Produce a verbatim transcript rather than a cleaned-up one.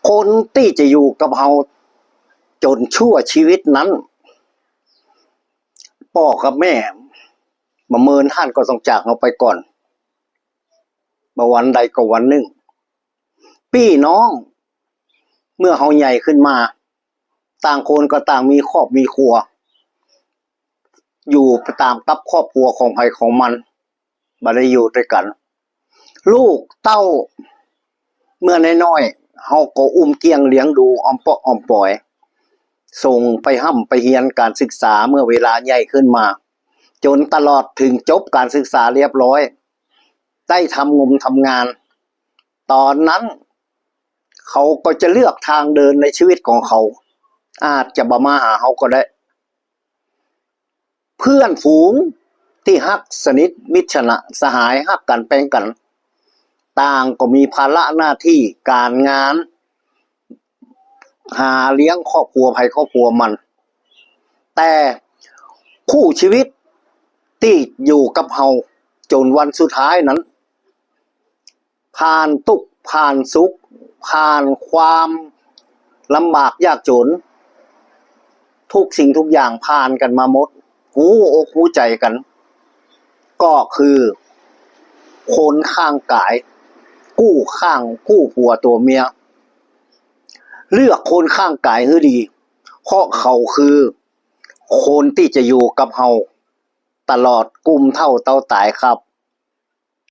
คนตี้จะอยู่กับเฮาจ๋นชั่วจีวิตนั้น ป้อกับแม่บ่าเมินต้านก็ต้องจากเฮาไปก่อน บ่าวันใดก็วันนึ่ง ปี้น้อง เมื่อเฮาใหญ่ขึ้นมา ต่างคนก็ต่างมีครอบมีครัว อยู่ต๋ามกับครอบครัวของใผของมัน บ่ได้อยู่ตวยกั๋น ลูกเต้า เมื่อน้อยๆ เฮาก็อุ้มเกี้ยงเลี้ยงดูอ้อมเปาะอ้อมป๋อย ส่งไปฮ่ำไปเฮียนก๋านศึกษา เมื่อเวลาใหญ่ขึ้นมา จ๋นตลอดเถิงจบก๋านศึกษาเรียบร้อย ได้ทำงงทำงาน ต๋อนนั้น เขาก็จะเลือกตางเดินในจีวิตของเขา อาจจะบ่มาหาเฮาก็ได้ เปื้อนฝูงตี้ฮักสนิทมิตรสหายฮักกั๋นแป๋งกั๋น ต่างก็มีภาระหน้าตี้ก๋านงาน หาเลี้ยงครอบครัวใผครอบครัวมัน แต่คู่จีวิตตี้อยู่กับเฮาจ๋นวันสุดท้ายนั้น ผ่านตุ๊กข์ผ่านสุข ผ่านความลำบากยากจ๋น ทุกสิ่งทุกอย่างผ่านกั๋นมาหมด ฮู้อกฮู้ใจ๋กั๋น ก็คือคนข้างก๋าย กู้ข้างกู้ตั๋วกู้เมีย เลือกคนข้างก๋ายหื้อดี เพราะเขาคือคนตี้จะอยู่กับเฮาตลอดกุมเฒ่าเต้าต๋ายครับ